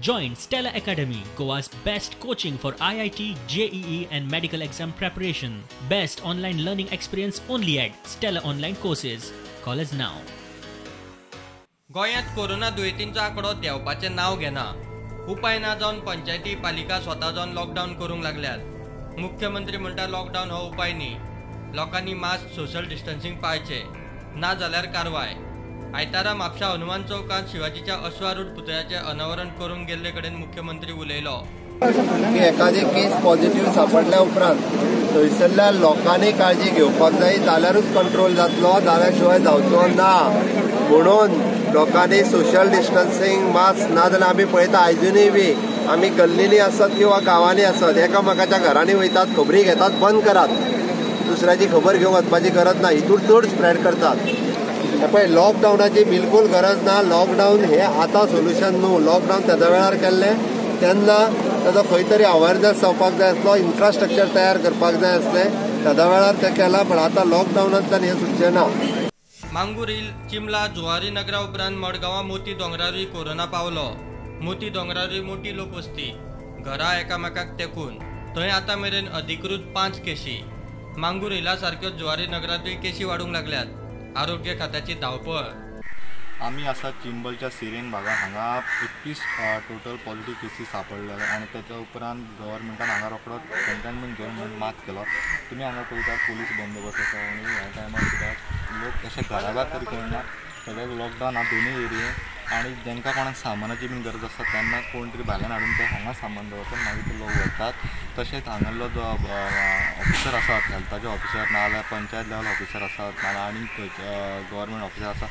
Join Stella Academy, Goa's best coaching for IIT, JEE and medical exam preparation. Best online learning experience only at Stella Online Courses. Call us now. गोंयांत corona दुयेंतींचो आंकडो देंवपाचें नांव घेना. उपाय ना जावन पंचायती पालिका स्वता जावन लॉकडावन करूंक लागल्यात. मुख्यमंत्री म्हणटा लॉकडावन हो उपाय न्ही, लोकांनी मास्क, सोशल डिस्टन्सिंग पाळचें, ना जाल्यार कारवाय. आयतारा म्हापशा हनुमान चौकांत शिवाजीच्या अश्वारूढ पुतळ्याचें अनावरण करूंक गेल्ले कडेन मुख्यमंत्री उलयलो. की एखादी केस पॉझिटिव्ह सापडल्या उपरांत थंयसरल्या लोकांनी काळजी घेवपाक जाय, जाल्यारूच कंट्रोल जातलो, जाल्या शिवाय जावचो ना. म्हणून लोकांनी सोशल डिस्टन्सिंग, मास्क ना जाल्यार आमी पळयता आयजूनय बी आमी गल्लींनी आसत किंवा गांवांनी आसत एकामेकाच्या घरांनी वयतात, खबरी घेतात. बंद करात, दुसऱ्याची खबर घेवंक वचपाची गरज ना, हितून चड स्प्रेड करतात. पळय, लॉकडावनाची बिलकुल गरज ना. लॉकडावन हे आतां सोल्युशन न्हू. लॉकडावन तेदा वेळार केल्लें तेन्ना ताजो खंय तरी अवेरनेस जावपाक जाय आसलो, इन्फ्रास्ट्रक्चर तयार करपाक जाय आसलें, तेदा वेळार तें केलां. पण आतां लॉकडावनांतल्यान हें सुटचें ना. मांगूर हिल, चिमला, जुवारी नगरा उपरांत मडगांवां मोती दोंगरारूय कोरोना पावलो. मोती दोंगरारूय मोटी लोकवस्ती, घरां एकामेकाक तेंकून. थंय आतां मेरेन अधिकृत 5 केशी. मांगूर हिला सारक्यो जुवारी नगरांतूय केशी वाडूंक लागल्यात. आरोग्य खात्याची धांवपळ. आमी आसा चिंबलच्या सिरेन भागात. हांगा 21 टोटल पॉझिटिव्ह केसी सापडलेले आनी तेच्या उपरांत गव्हर्मेंटान हांगा रोखडो कंटेनमेंट झोन म्हणून मात केलो. तुमी हांगा पळयता पोलीस बंदोबस्त आसा आनी ह्या टायमार सुद्दां लोक अशे घराघात तरी करना. सगळ्याक लॉकडावन आहा दोनूय एरिये आनी जेंकां कोणाक सामानाची बीन गरज आसता तेन्ना कोण तरी भायल्यान हाडून ते हांगा सामान दवरतात, मागीर ते लोक व्हरतात. तशेंच हांगासरलो जो ऑफिसर आसात, हेल्थाचे ऑफिसर नाजाल्यार पंचायत लेवल ऑफिसर आसात नाजाल्यार आनी गव्हर्मेंट ऑफिसर आसा,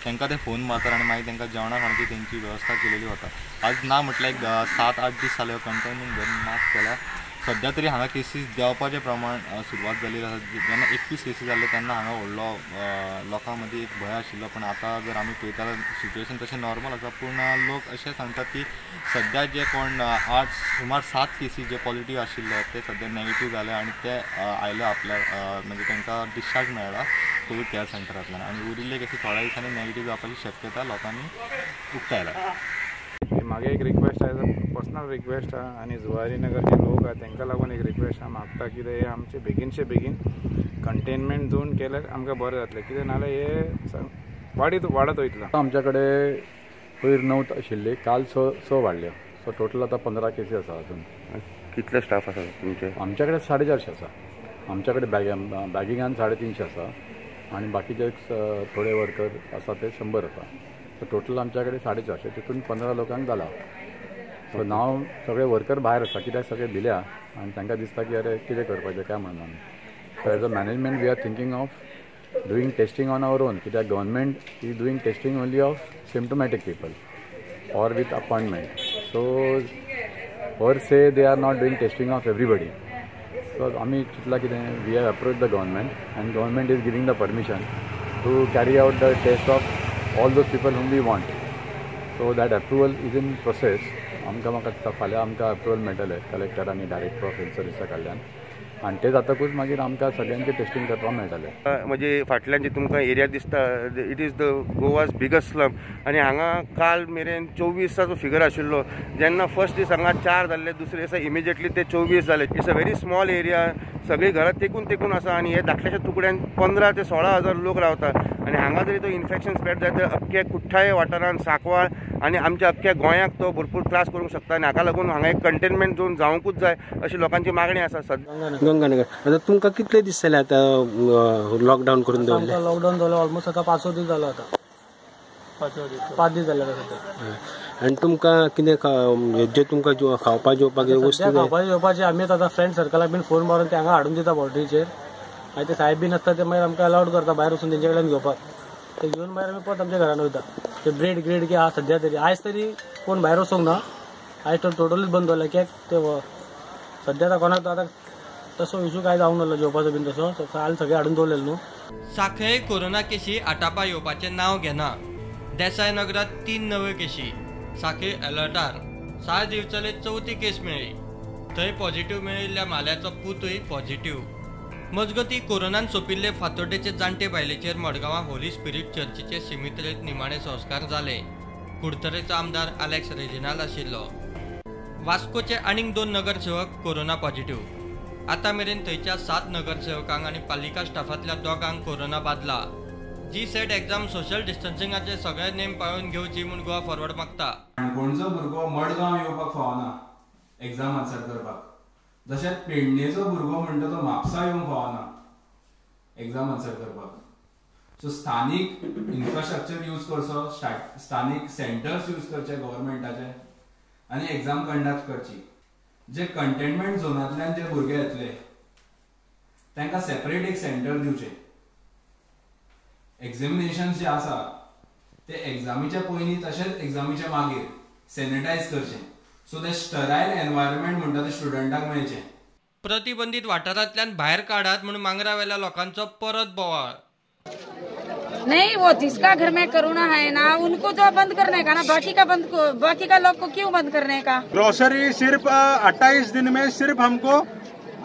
तांकां ते फोन मारतात आनी मागीर तांकां जेवणा खाणाची तेंची वेवस्था केलेली वता. आज ना म्हटल्यार एक 7-8 दीस जाले कंटेनमेंट झोन मात केला. सद्या तरी हांगा केसीस देंवपाचें प्रमाण सुरवात जाल्ली आसा. जेन्ना 21 केसी जाल्ले तेन्ना हांगा व्हडलो लोकां मदीं एक भंय आशिल्लो, पूण आतां जर आमी पळयता जाल्यार सिट्युएशन तशें नॉर्मल आसा. पूण लोक अशें सांगतात की सद्या जे कोण 8 सुमार 7 केसी जे पॉझिटिव्ह आशिल्ले ते सद्या नॅगेटिव्ह जाले आनी ते आयले आपल्या म्हणजे तांकां डिस्चार्ज मेळ्ळा कोवीड केअर सेंटरांतल्यान आनी उरिल्ले केसी थोड्या दिसांनी नॅगेटिव्ह जावपाची शक्यता लोकांनी उक्तायला. म्हागे एक रिक्वेस्ट आसा, पर्सनल रिक्वेस्ट आहा आनी जुवारी नगर जे लोक आहा तांकां लागून एक रिक्वेस्ट आहा, मागता कितें आमचें बेगीनचे बेगीन कंटेनमेंट झोन केल्यार आमकां बरें जातलें. कितें नाजाल्यार हे वाडीत वाडत वयतलो. आमच्या कडेन पयर 9 आशिल्ली, काल 6 वाडल्यो, सो टोटल आतां 15 केसी आसा. अजून कितले स्टाफ आसा तुमचे? आमच्या कडेन 450 आसा. आमच्या कडेन बॅगिंगान 350 आसा आनी बाकीचे थोडे वर्कर आसा ते 100 आसा. सो टोटल आमच्या कडेन 450, तितून 15 लोकांक जाला. सो नाव सगळे वर्कर भायर आसा कित्याक सगळे भिल्या आनी तांकां दिसता की अरे कितें करपाचें काय म्हणून आमी. So as a management we are thinking of doing testing on our own, कित्याक government is doing testing only of symptomatic people or with appointment. So per se they are not doing testing of everybody. So आमी चिंतलां कितें, we have approach the government and government is giving the permission to carry out the test of all those people whom we want. So that approval is in process. आमकां म्हाका दिसता फाल्यां आमकां approval मेळटलें collector आनी director of health सर्विसा कडल्यान आनी तें जातकूच मागीर आमकां सगळ्यांचें टेस्टींग करपाक मेळटलें. म्हणजे फाटल्यान जे तुमकां एरिया दिसता it is the Goa's biggest slum आनी हांगा काल मेरेन 24 फिगर आशिल्लो. जेन्ना फर्स्ट दीस हांगा 4 जाल्ले, दुसरे दिसा इमिजिएटली ते 24 जाले. It's a very small area, सगळीं घरां तेकून तेकून आसा आनी हे धाकल्याशा तुकड्यान 15 ते 16 हजार लोक रावता आनी हांगा जरी तो इन्फेक्शन स्प्रेड जायत जाल्यार अख्ख्या कुठ्ठाळे वाठारान, सांकवाळ आनी आमच्या अख्ख्या गोंयाक तो भरपूर त्रास करूंक शकता आनी हाका लागून हांगा एक कंटेनमेंट झोन जावंकूच जाय अशी लोकांची मागणी आसा. सद्या गंगानगर आतां तुमकां कितले दीस जाले आतां लॉकडावन करून दवरलें? लॉकडावन जालो ऑलमोस्ट आतां 5 दीस जालो, आतां 5 दीस जाले आतां सद्या. आनी तुमकां कितें जे तुमकां खावपा जेवपाक वस्तू खावपा जेवपाचे आमी आतां फ्रेंड सर्कलाक बीन फोन मारून ते हांगा हाडून दिता बॉर्डरीचेर. मागीर ते साहेब बीन आसता ते मागीर आमकां अलावड करता भायर वचून तेंचे कडल्यान घेवपाक. ते घेवन मागीर आमी परत आमच्या घरान वयता. ते ब्रेड ग्रेड की आहा सद्या तरी, आयज तरी कोण भायर वचूंक ना, आयज तो टोटलीच बंद दवरला कित्याक ते सद्या आतां कोणाक आतां तसो इशू काय जावंक नासलो जेवपाचो बीन तसो, काल सगळें हाडून दवरलें न्हू. सांखळे कोरोना केशी आटापा येवपाचें नांव घेना. देसाय नगरांत 3 नव्यो केशी, सांखळे अलर्टार. 6 दिवचले 4थी केस मेळ्ळी. थंय पॉझिटिव्ह मेळिल्ल्या म्हाल्याचो पुतूय पॉझिटिव्ह. मजगतीं कोरोनान सोंपिल्ले फातोड्डेचे जाण्टे बायलेचेर मडगांवां होली स्पिरीट चर्चीचे शिमित्रेंत निमाणे संस्कार जाले. कुडतरेचो आमदार आलेक्स रेजिनाल आशिल्लो. वास्कोचे आनीक 2 नगरसेवक कोरोना पॉझिटिव्ह. आतां मेरेन थंयच्या 7 नगरसेवकांक आनी पालिका स्टाफांतल्या 2 कोरोना बादला. जी सेट एक्झाम सोशल डिस्टन्सिंगाचे सगळे नेम पाळून घेवची म्हूण गोवा फॉरवर्ड मागता. काणकोणचो भुरगो मडगांव येवपाक फावना एक्झाम आन्सर करपाक, तशेंच पेडणेचो भुरगो म्हणटा तो म्हापसा येवंक फावना एक्झाम आन्सर करपाक. सो स्थानीक इन्फ्रास्ट्रक्चर यूज करचो, स्थानीक सेंटर्स यूज करचे गव्हर्मेंटाचे आनी एक्झाम कंडक्ट करची. जे कंटेनमेंट झोनांतल्यान जे भुरगे येतले तांकां सेपरेट एक सेंटर दिवचें. एक्झामिनेशन जे आसा ते एक्झामीच्या पयलीं तशेंच एक्झामीच्या मागीर सॅनिटायज करचें, सो ते स्टरायल एनवायरमेंट म्हणटा ते स्टुडंटांक मेळचें. प्रतिबंधित वाठारांतल्यान भायर काडात म्हूण मांगरावेल्या लोकांचो परत बोवाळ. नहीं, वो जिसका घर में कोरोना है ना उनको जो बंद करने का ना, बाकी का लोग को क्यों बंद करने का. ग्रोसरी सिर्फ 28 दिन में सिर्फ हमको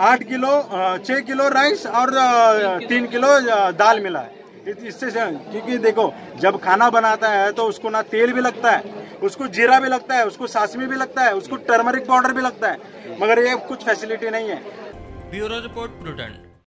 8 किलो 6 किलो राइस और 3 किलो दाल मिला है. इससे क्योंकि देखो जब खाना बनाता है तो उसको ना तेल भी लगता है, उसको जीरा भी लगता है, उसको सासमी भी लगता है, उसको टर्मरिक पाउडर भी लगता है, मगर ये कुछ फैसिलिटी नहीं है. Bureau report, Prudent.